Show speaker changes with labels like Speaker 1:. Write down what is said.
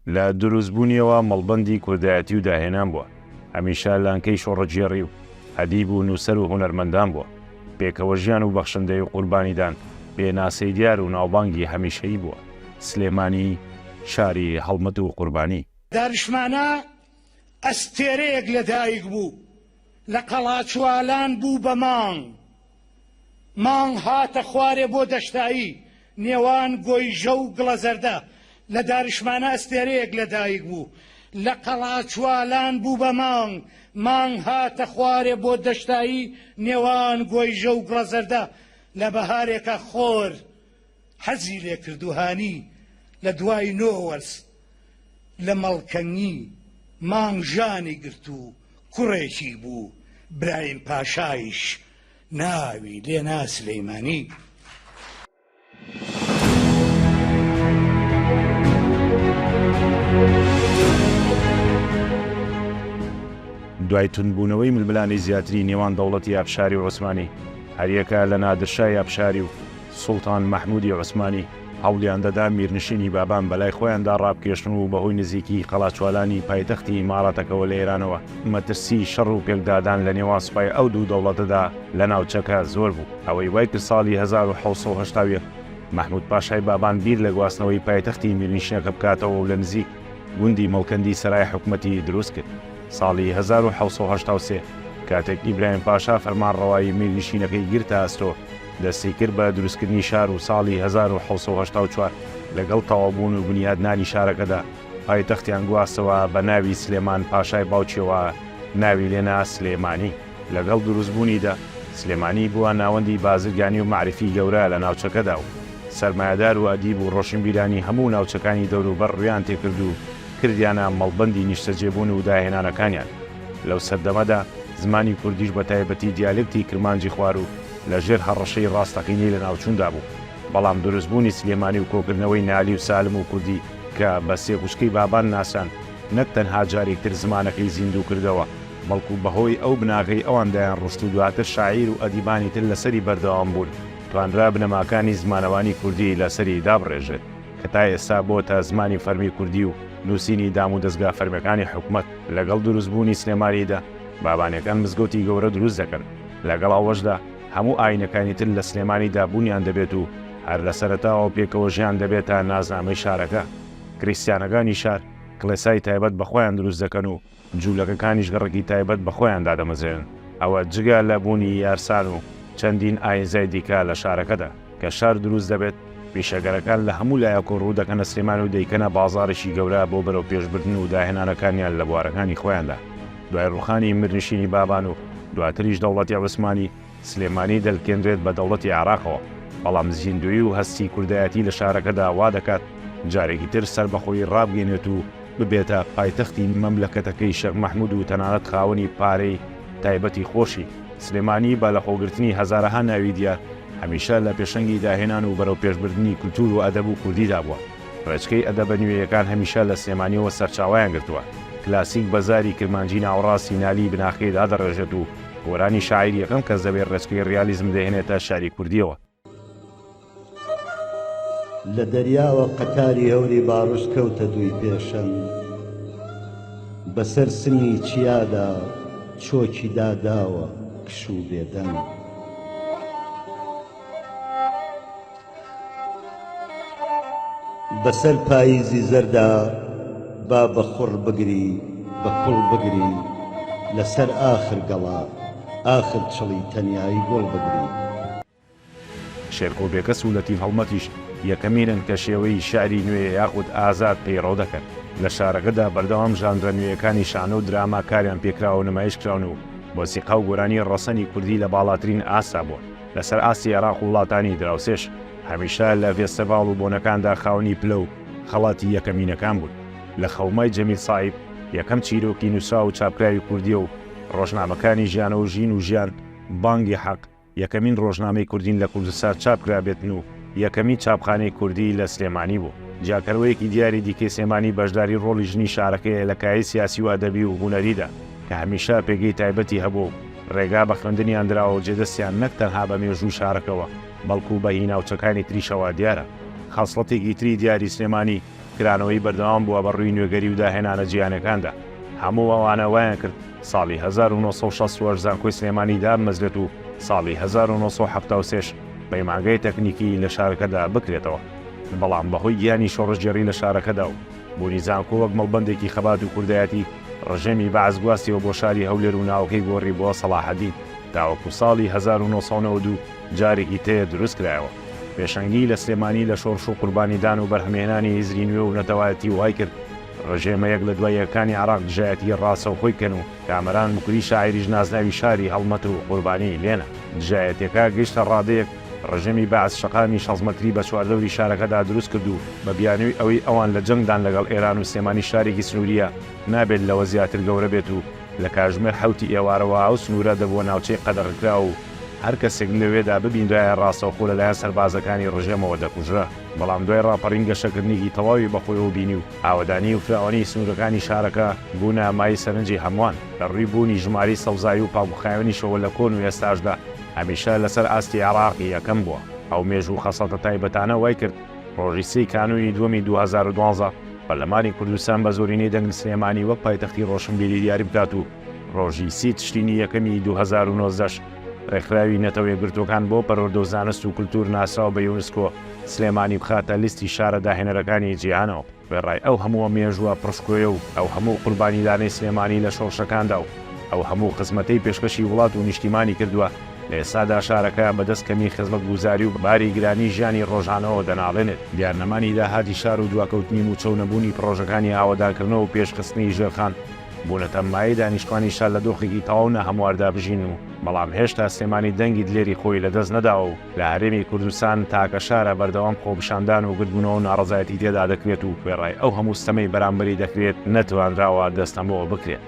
Speaker 1: لە دروستبوونیەوە مەڵبەندی کوردایەتی و داهێنان بووە، هەمیشە لانکەی شۆڕشگێڕی و ئەدیب و نووسەر و هونەرمەندان بووە. پێکەوەژیان و بەخشندەی و قوربانیدان پێناسەی دیار و ناوبانگی هەمیشەیی بووە. سلێمانی شاری هەڵمەت و قوربانی.
Speaker 2: دارشمانە ئەستێرەیەک لە دایک بوو، لە قەڵاچوالان بوو بە مانگ. مانگ هاتە خوارێ بۆ دەشتایی نێوان گۆیژە و گڵەزەردە، لە دارشمانە ئەستێرەیەک لە دایک بوو، لە قەڵاچوالان بوو بە مانگ، مانگ هاتە خوارێ بۆ دەشتایی نێوان گۆیژە و گڵەزەردە، لە بەهارێکا خۆر حەزی لێ کرد و هانی لە دوای نۆ وەرز لە مەڵکەنگی مانگ ژانی گرت و کوڕێکی بوو، برایم پاشایش ناوی لێنا سلیمانی.
Speaker 1: دوای توندبوونەوەی ململانێی زیاتری نێوان دەوڵەتی ئەفشاری و عوسمانی، هەریەکە لە نادرشای ئەفشاری و سوڵتان مەحموودی عوسمانی هەوڵیان دەدا میرنشینی بابان بەلای خۆیاندا ڕابکێشن و بەهۆی نزیکیی قەڵاچوالانی پایتەختی ئیماراتەکەوە لە ئێرانەوە مەترسیی شەڕ و پێکدادان لە نێوان سوپای ئەو دوو دەوڵەتەدا لە ناوچەکە زۆر بوو. ئەوەی وای کرد ساڵی 1781 مەحموود پاشای بابان بیر لە گواستنەوەی پایتەختی میرنشینەکە بکاتەوە و لە نزیک گوندی مەڵکەندی سەرای حکومەتی دروست کرد. ساڵی 1783 کاتێک ئیبراهیم پاشا فەرمانڕەوایی میرنشینەکەی گرتە ئەستۆ، دەستی کرد بە دروستکردنی شار و ساڵی 1784 لەگەڵ تەواوبوون و بنیادنانی شارەکەدا پایتەختیان گواستەوە بە ناوی سلێمان پاشای باوکیەوە ناوی لێنا سلێمانی. لەگەڵ دروستبوونیدا سلێمانی بووە ناوەندی بازرگانی و مەعریفی گەورە لە ناوچەکەدا و سەرمایەدار و ئەدیب و ڕۆشنبیرانی هەموو ناوچەکانی دەوروبەر ڕوویان تێکرد و کردیانە مەڵبەندی نیشتەجێبوون و داهێنانەکانیان. لەو سەردەمەدا زمانی کوردیش بە تایبەتی دیالێکتی کرمانجی خواروو لە ژێر هەڕەشەی ڕاستەقینەی لەناوچووندا بوو. بەڵام دروستبوونی سلێمانی و کۆکردنەوەی نالی و سالم و کوردی کە بە سێگوشکەی بابان ناسران نەک تەنها جارێکتر زمانەکەی زیندوو کردەوە، بەڵکو بەهۆی ئەو بناغەی ئەوان دایانڕشت و دواتر شاعیر و ئەدیبانی تر لەسەری بەردەوام بوون، توانرا بنەماکانی زمانەوانی کوردی لەسەری دابڕێژرێت کە تا ئێستا بۆتە زمانی فەرمی کوردی و نووسینی دامودەزگا فەرمیەکانی حکومەت. لەگەڵ دروستبوونی سلێمانیدا بابانیەکان مزگەوتی گەورە دروست دەکەن، لەگەڵ ئەوەشدا هەموو ئاینەکانی تر لە سلێمانیدا بوونیان دەبێت و هەر لە سەرەتاوە پێکەوەژیان دەبێتە نازنامەی شارەکە. کریستیانەکانی شار کڵێسای تایبەت بە خۆیان دروست دەکەن و جوولەکەکانیش گەڕەکی تایبەت بە خۆیان دادەمەزرێنن، ئەوە جگە لە بوونی یارسان و چەندین ئایینزای دیکە لە شارەکەدا. کە شار دروست دەبێت، پیشەگەرەکان لە هەموو لایەکەوە ڕوو دەکەنە سلێمانی و دەیکەنە بازاڕێکی گەورە بۆ بەرەوپێشبردن و داهێنانەکانیان لە بوارەکانی خۆیاندا. دوای ڕووخانی میرنشینی بابان و دواتریش دەوڵەتی عوسمانی، سلێمانی دەلکێنرێت بە دەوڵەتی عێراقەوە، بەڵام زیندوویی و هەستی کوردایەتی لە شارەکەدا وا دەکات جارێکی تر سەربەخۆیی ڕابگەینێت و ببێتە پایتەختی مەملەکەتەکەی شێخ مەحمود و تەنانەت خاوەنی پارەی تایبەتی خۆشی. سلێمانی بە لەخۆگرتنی هەزارەها ناوی دیار، هەمیشە لە پێشەنگی داهێنان و بەرەوپێشبردنی کولتوور و ئەدەب و کوردیدا بووە. ڕێچکەی ئەدەبە نوێیەکان هەمیشە لە سلێمانییەوە سەرچاوەیان گرتووە. کلاسیک بە زاری کرمانجی ناوەڕاستی نالی بناخەی دادەڕێژێت و گۆرانی شاعیر یەکەم کەس دەبێت ڕێچکەی ڕیالیزم دەهێنێتە شیعری کوردییەوە.
Speaker 3: لە دەریاوە قەتاری هەوری باڕش کەوتە دووی پێشەنگ بەسەر سنگی چیادا چۆکی داداوە کش و بێدەنگ. بەسەر پاییزی زەردا با بە خوڕ بگری بە کوڵ بگری لەسەر ئاخر گەڵا ئاخر چڵی تەنیایی گوڵ بگری.
Speaker 1: شێرکۆ بێکەس و لەتیف هەڵمەتیش یەکەمینن کە شێوەی شیعری نوێ یاخود ئازاد پەیڕەو دەکەن. لە شارەکەدا بەردەوام ژانرە نوێیەکانی شانۆ و دراما کاریان پێکراوە و نمایشکراون و مۆسیقا و گۆرانی ڕەسەنی کوردی لە باڵاترین ئاستدا بووە لەسەر ئاستی عێراق و وڵاتانی دراوسێش هەمیشە لە ڤێستیڤاڵ و بۆنەکاندا خاوەنی پلە و خەڵاتی یەکەمینەکان بوون. لە خەومای جەمیل سائیب یەکەم چیرۆکی نووسراو و چاپکراوی کوردییە و ڕۆژنامەکانی ژیانە و ژین و ژیان، بانگی حەق، یەکەمین ڕۆژنامەی کوردین لە کوردستان چاپ کرابێتن و یەکەمین چاپخانەی کوردی لە سلێمانی بوو. جیاکەرەوەیەکی دیاری دیکەی سلێمانی بەشداری ڕۆڵی ژنی شارەکەیە لە کایەی سیاسی و ئەدەبی و هونەریدا کە هەمیشە پێگەی تایبەتی هەبووە و ڕێگا بە خوێندنیان دراوە و جێدەستیان نەک تەنها بە مێژووی شارەکەوە بەڵکو بە هی ناوچەکانی تریشەوە دیارە. خەسڵەتێکی تری دیاری سلێمانی. کرانەوەی بەردەوام بووە بە ڕووی نوێگەری و داهێنانە جیهانیەکاندا. هەموو ئەوانە وایان کرد ساڵی 1968 زانکۆی سلێمانی دابمەزرێت و ساڵی 1973 ش پەیمانگای تەکنیکی لە شارەکەدا بکرێتەوە. بەڵام بەهۆی گیانی شۆڕشگێڕی لە شارەکەدا و بوونی زانکۆ وەک مەڵبەندێکی خەبات و کوردایەتی، ڕژێمی بەعس گواستیەوە بۆ شاری هەولێر و ناوەکەی گۆڕی بۆ سەڵاحەدین تاوەکو ساڵی 1992 جارێکی تر دروست کرایەوە. پێشەنگی لە سلێمانی لە شۆڕش و قوربانیدان و بەرهەمهێنانی هزری نوێ و نەتەوایەتی وای کرد ڕژێمە یەک لە دوای یەکەکانی عێراق دژایەتی ڕاستەوخۆی بکەن و کامەران موکری شاعیریش نازناوی شاری هەڵمەت و قوربانی لێنا. دژایەتیەکە گەیشتە ڕادەیەک ڕژێمی بەعس شەقامی 60 مەتری بە چواردەوری شارەکەدا دروست کرد و بە بیانووی ئەوەی ئەوان لە جەنگدان لەگەڵ ئێران و سلێمانی شارێکی سنوورییە نابێت لەوە زیاتر گەورە بێت و لە کاژمێر حەوتی ئێوارەوە ئەو سنوورە دەبووە ناوچەی قەدەغەکراو و هەر کەسێک لەوێدا ببینرایە ڕاستەوخۆ لەلایەن سەربازەکانی ڕژێمەوە دەکوژرا. بەڵام دوای ڕاپەڕین گەشەکردنێکی تەواوی بەخۆیەوە بینی و ئاوەدانی و فراوانیی سنوورەکانی شارەکە بوونە مایەی سەرنجی هەمووان. لە ڕووی بوونی ژمارەی سەوزایی و پاکوخاوێنیشەوە لە کۆن و ئێستاشدا هەمیشە لەسەر ئاستی عێراق یەکەم بووە. ئەو مێژوو و خەسڵەتە تایبەتانە وای کرد ڕۆژی سێی کانوونی دووەمی 2012 پەرلەمانی کوردستان بە زۆرینەی دەنگ سلێمانی وەک پایتەختی ڕۆشنبیری دیاری بکات و ڕۆژی سی تشرینی یەکەمی 2019 ش ڕێکخراوی نەتەوە یەکگرتووەکان بۆ پەروەردە و زانست و کولتوور ناسراو بە یونسکۆ سلێمانی بخاتە لیستی شارە داهێنەرەکانی جیهانەوە. وێڕای ئەو هەمووە مێژووە پڕشکۆیە و ئەو هەموو قوربانیدانەی سلێمانی لە شۆڕشەکاندا و ئەو هەموو خزمەتەی پێشکەشی وڵات و نیشتیمانی کردووە، لە ئێستادا شارەکە بەدەست کەمی خزمەتگوزاری و باری گرانی ژیانی ڕۆژانەوە دەناڵێنێت. دیارنەمانی داهاتی شار و دواکەوتنی مووچە و نەبوونی پڕۆژەکانی ئاوەدانکردنەوە و پێشخستنی ژێرخان بوونەتە مایەی دانیشتوانی شار لە دۆخێکی تەواو ناهەمواردا بژین و بەڵام هێشتا سلێمانی دەنگی دلێری خۆی لەدەست نەداوە و لە هەرێمی کوردستان تاکە شارە بەردەوام خۆپیشاندان و گردبوونەوە و ناڕەزایەتی تێدا دەکرێت و وێڕای ئەو هەموو ستەمەی بەرامبەری دەکرێت نەتوانراوە دەستەمۆ بکرێت.